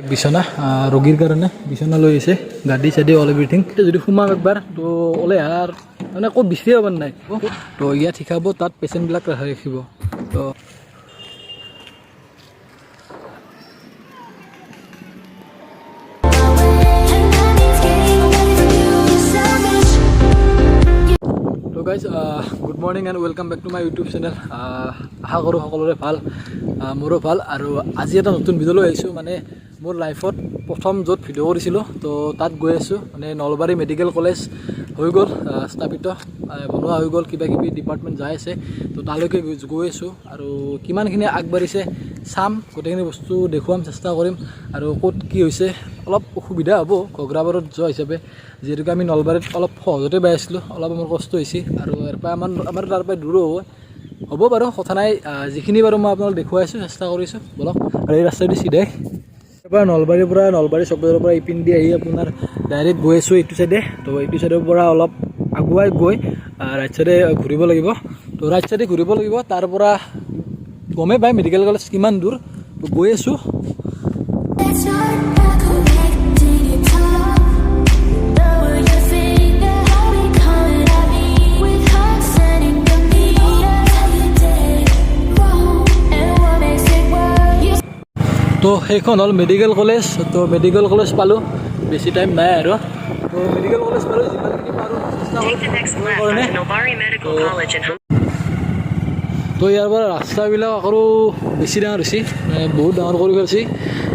বিচনা, ৰোগীৰ কাৰণে বিচনা লৈ আহিছে, গাড়ী চাডি অল এভৰিথিং। যদি সোমাম একবাৰ তো ওলাই অহাৰ মানে ক'ত বিচাৰিব পৰা নাই। তো ইয়াত শিকাব, তাত পেচেণ্টবিলাক ৰাখিব। তো তো guys, good morning and welcome back to my YouTube channel. আশা কৰোঁ সকলোৰে ভাল, মোৰো ভাল। আৰু আজি এটা নতুন ভিডিঅ' লৈ আহিছোঁ। মানে মোৰ লাইফত প্ৰথম য'ত ভিডিঅ' কৰিছিলোঁ, তো তাত গৈ আছোঁ। মানে নলবাৰী মেডিকেল কলেজ হৈ গ'ল স্থাপিত, বনোৱা হৈ গ'ল, কিবা কিবি ডিপাৰ্টমেণ্ট যাই আছে, তো তালৈকে গৈ আছোঁ। আৰু কিমানখিনি আগবাঢ়িছে চাম, গোটেইখিনি বস্তু দেখুৱাম চেষ্টা কৰিম। আৰু ক'ত কি হৈছে, অলপ অসুবিধা হ'ব ঘগ্ৰাপাৰত যোৱা হিচাপে, যিহেতুকে আমি নলবাৰীত অলপ সহজতে পাই আছিলোঁ, অলপ আমাৰ কষ্ট হৈছে। আৰু ইয়াৰ পৰা আমাৰ তাৰ পৰা দূৰো হ'ব বাৰু, কথা নাই। যিখিনি বাৰু মই আপোনালোক দেখুৱাই আছোঁ, চেষ্টা কৰিছোঁ, ব'লক। আৰু এই ৰাস্তাটো চিধাই ইয়াৰ পৰা নলবাৰীৰ পৰা, নলবাৰী চকবজাৰৰ পৰা ইপিন দি আহি আপোনাৰ ডাইৰেক্ট গৈ আছোঁ এইটো চাইডে। তো এইটো চাইডৰ পৰা অলপ আগুৱাই গৈ ৰাইট চাইডে ঘূৰিব লাগিব। তো ৰাইট চাইডে ঘূৰিব লাগিব, তাৰ পৰা গমেই পায় মেডিকেল কলেজ কিমান দূৰ। তো গৈ আছোঁ। Let's start by collecting your talk. Lower your finger, how it coming at me with hearts sending the meter. Tell you did wrong and what makes it work. You তো সেইখন হ'ল medical college. তো medical college পালোঁ, বেছি time নাই আৰু। তো medical college পালোঁ, যিমানখিনি পাৰোঁ চেষ্টা Take the next কৰিম left কাৰণে। onto Nalbari Medical College and তো ইয়াৰ পৰা ৰাস্তাবিলাক আৰু বেছি ডাঙৰ হৈছে, মানে বহুত ডাঙৰ কৰি পেলাইছে,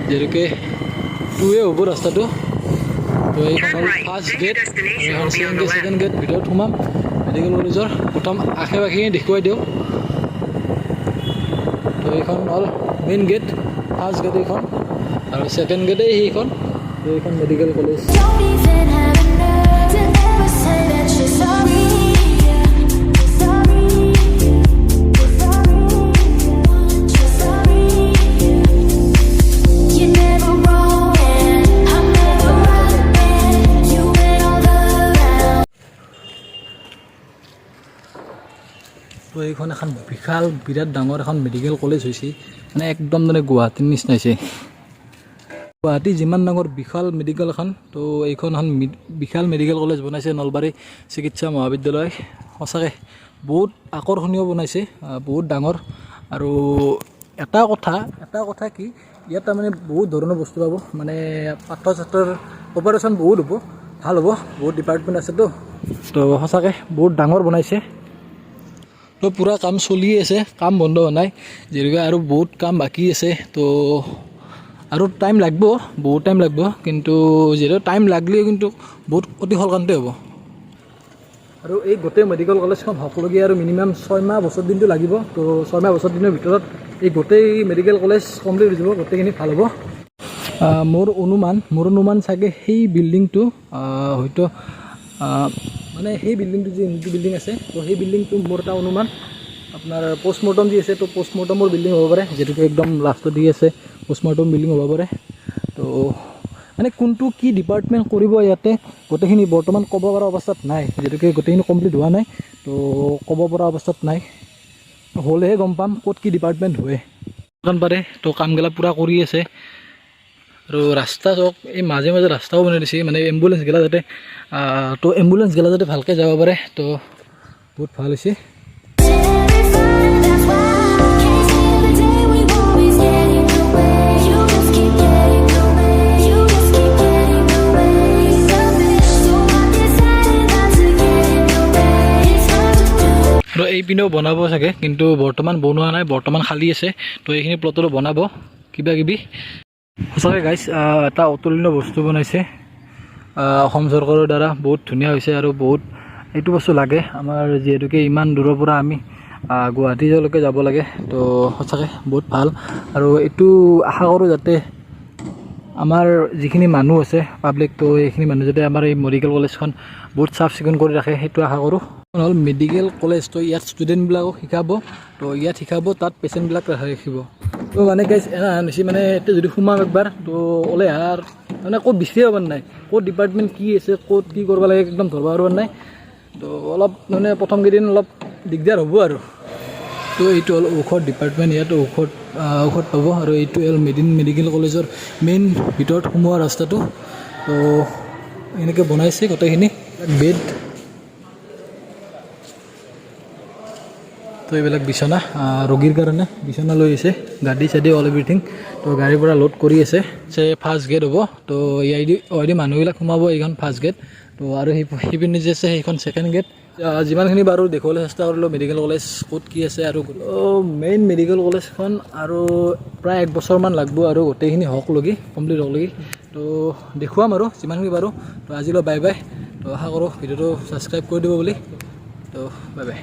যিহেতুকে টুৱে হ'ব ৰাস্তাটো। তো এইখন হ'ল ফাৰ্ষ্ট গেট, এইখন ছেকেণ্ড গেট। ছেকেণ্ড গেট ভিতৰত সোমাম মেডিকেল কলেজৰ। প্ৰথম আশে পাশেখিনি দেখুৱাই দিওঁ। তো এইখন হ'ল মেইন গেট, ফাৰ্ষ্ট গেট এইখন আৰু ছেকেণ্ড গেটেই সেইখন। তো এইখন medical college. don't even have a nerve to ever say that you're sorry. You're sorry. You're sorry. You're sorry. You're never wrong and I'm never right. And you went all around. তো এইখন এখন বিশাল, বিৰাট ডাঙৰ এখন medical college হৈছে। মানে একদম মানে গুৱাহাটীৰ নিচিনা হৈছে। গুৱাহাটী যিমান ডাঙৰ বিশাল মেডিকেল এখন, তো এইখন এখন বিশাল মেডিকেল কলেজ বনাইছে নলবাৰী চিকিৎসা মহাবিদ্যালয়। সঁচাকৈ বহুত আকৰ্ষণীয় বনাইছে, বহুত ডাঙৰ। আৰু এটা কথা কি, ইয়াত তাৰমানে বহুত ধৰণৰ বস্তু পাব। মানে পাথৰ চাথৰ অপাৰেশ্যন বহুত হ'ব, ভাল হ'ব, বহুত ডিপাৰ্টমেণ্ট আছেতো। তো সঁচাকৈ বহুত ডাঙৰ বনাইছে। তো পূৰা কাম চলি আছে, কাম বন্ধ হোৱা নাই, যিহেতুকে আৰু বহুত কাম বাকী আছে। তো আৰু টাইম লাগব, বহুত টাইম লাগব, কিন্তু যিহেতু টাইম লাগলেও কিন্তু বহুত অতি সোনকালতে হ'ব। আৰু এই গোটেই মেডিকেল কলেজখন হ'বলগীয়া আৰু মিনিমাম 6 মাহ বছৰ দিনটো লাগিব। তো 6 মাহ বছৰ দিনৰ ভিতৰত এই গোটেই মেডিকেল কলেজ কমপ্লিট হৈ যাব, গোটেইখিনি ভাল হ'ব। মোৰ অনুমান চাগে সেই বিল্ডিংটো হয়তো মানে সেই বিল্ডিংটো, যিটো বিল্ডিং আছে, তো সেই বিল্ডিংটো মোৰ এটা অনুমান আপোনাৰ পষ্টমৰ্টম যি আছে, তো পষ্টমৰ্টমৰ বিল্ডিং হ'ব পাৰে, যিটোকে একদম লাষ্টত দি আছে, পষ্টমৰ্টম বিল্ডিং হ'ব পাৰে। তো মানে কোনটো কি ডিপাৰ্টমেণ্ট কৰিব ইয়াতে, গোটেইখিনি বৰ্তমান ক'ব পৰা অৱস্থাত নাই, যিহেতুকে গোটেইখিনি কমপ্লিট হোৱা নাই। তো ক'ব পৰা অৱস্থাত নাই, হ'লেহে গম পাম ক'ত কি ডিপাৰ্টমেণ্ট হয়। পাৰে তো কামগিলা পূৰা কৰি আছে। আৰু ৰাস্তা চাওক, এই মাজে মাজে ৰাস্তাও বনাই দিছে, মানে এম্বুলেঞ্চ গেলা যাতে তো এম্বুলেঞ্চ গেলা যাতে ভালকৈ যাব পাৰে। তো বহুত ভাল হৈছে। Terrified, that's why can't see the day we always get in the way. You just keep getting away. You just keep getting away. Selfish, so I decided not to get in the way. It's hard to do. আৰু এইপিনেও বনাব চাগে, কিন্তু বৰ্তমান বনোৱা নাই, বৰ্তমান খালী আছে। তো এইখিনি প্লটতো বনাব কিবা কিবি। সঁচাকৈ গাইছ, এটা অতুলনীয় বস্তু বনাইছে অসম চৰকাৰৰ দ্বাৰা। বহুত ধুনীয়া হৈছে আৰু বহুত এইটো বস্তু লাগে আমাৰ, যিহেতুকে ইমান দূৰৰ পৰা আমি গুৱাহাটীলৈকে যাব লাগে। তো সঁচাকৈ বহুত ভাল। আৰু এইটো আশা কৰোঁ যাতে আমাৰ যিখিনি মানুহ আছে পাব্লিক, তো এইখিনি মানুহ যাতে আমাৰ এই মেডিকেল কলেজখন বহুত চাফ চিকুণ কৰি ৰাখে, সেইটো আশা কৰোঁ। হ'ল মেডিকেল কলেজ, তো ইয়াত ষ্টুডেণ্টবিলাকক শিকাব। তো ইয়াত শিকাব, তাত পেচেণ্টবিলাক ৰাখিব। তো মানে গাইছ, এনে হৈছে, মানে এতিয়া যদি সোমাম একবাৰ তো ওলাই অহাৰ মানে ক'ত বিচাৰিব পৰা নাই, ক'ত ডিপাৰ্টমেণ্ট কি আছে, ক'ত কি কৰিব লাগে, একদম ধৰিব পৰা নাই। তো অলপ মানে প্ৰথম কেইদিন অলপ দিগদাৰ হ'ব আৰু। তো এইটো হ'ল ঔষধ ডিপাৰ্টমেণ্ট। ইয়াত ঔষধ পাব। আৰু এইটো হ'ল মেডিকেল কলেজৰ মেইন ভিতৰত সোমোৱা ৰাস্তাটো। তো এনেকৈ বনাইছে গোটেইখিনি বেড। তো এইবিলাক বিচনা, ৰোগীৰ কাৰণে বিচনা লৈ আহিছে, গাড়ী চাডি অল এভৰিথিং। তো গাড়ীৰ পৰা লোড কৰি আছে। ফাৰ্ষ্ট গেট হ'ব। তো ইয়াইদি ইয়াইদি মানুহবিলাক সোমাব, এইখন ফাৰ্ষ্ট গেট। তো আৰু সেইপিনে যে আছে, সেইখন ছেকেণ্ড গেট। যিমানখিনি পাৰোঁ দেখুৱাবলৈ চেষ্টা কৰিলোঁ মেডিকেল কলেজ ক'ত কি আছে। আৰু মেইন মেডিকেল কলেজখন আৰু প্ৰায় এক বছৰমান লাগব আৰু গোটেইখিনি হওক লগি, কমপ্লিট হওক লগি। তো দেখুৱাম আৰু যিমানখিনি পাৰোঁ। তো আজিলৈ বাই বাই। তো আশা কৰোঁ ভিডিঅ'টো ছাবস্ক্ৰাইব কৰি দিব বুলি। তো বাই বাই।